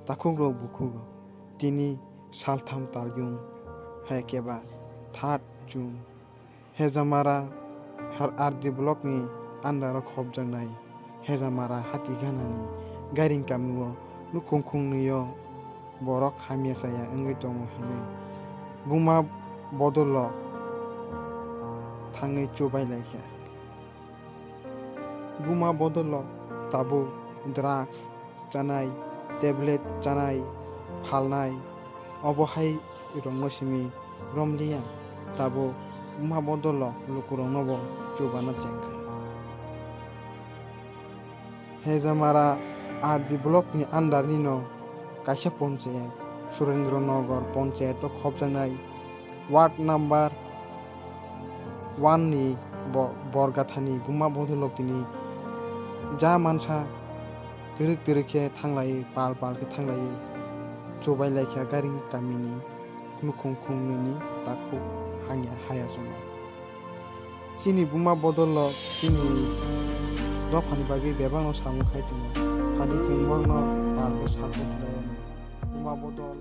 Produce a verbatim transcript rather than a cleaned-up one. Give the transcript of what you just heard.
Takhukrok bukhukrok, tini saltham talyung hai khe ba third June, Hejamara R D block ni under o khopjaknai Hejamara Hatiganani Gairing kamio nukhung khungnwio borok hamya chaya wngwi tongo hinwi buma bodolo thangwi chubai laikha. Buma bodolo tabuk drugs chanai, tablet chanai, phalnai, obo hai rokno simi romliya, tabuk buma bodolo lukuroknobo chubana chengkha. Hejamara R D block ni under nino kaisa ponchayat, Surendra Nagar ponchayat o khopjaknai ward number one ni bo-, Borgathani buma bodolok tini ja mansa twrwk twrwk khe thanglai, pal pal khe thanglai, chubai laikha Gairing kamini nukhung khungnwini takhuk hangya haya chwngno. Chini buma bodolok chini dophani bagwi bebakno samung khai tongo. Phadi chwng borokno pal khe sakhuklai anw. Buma bodol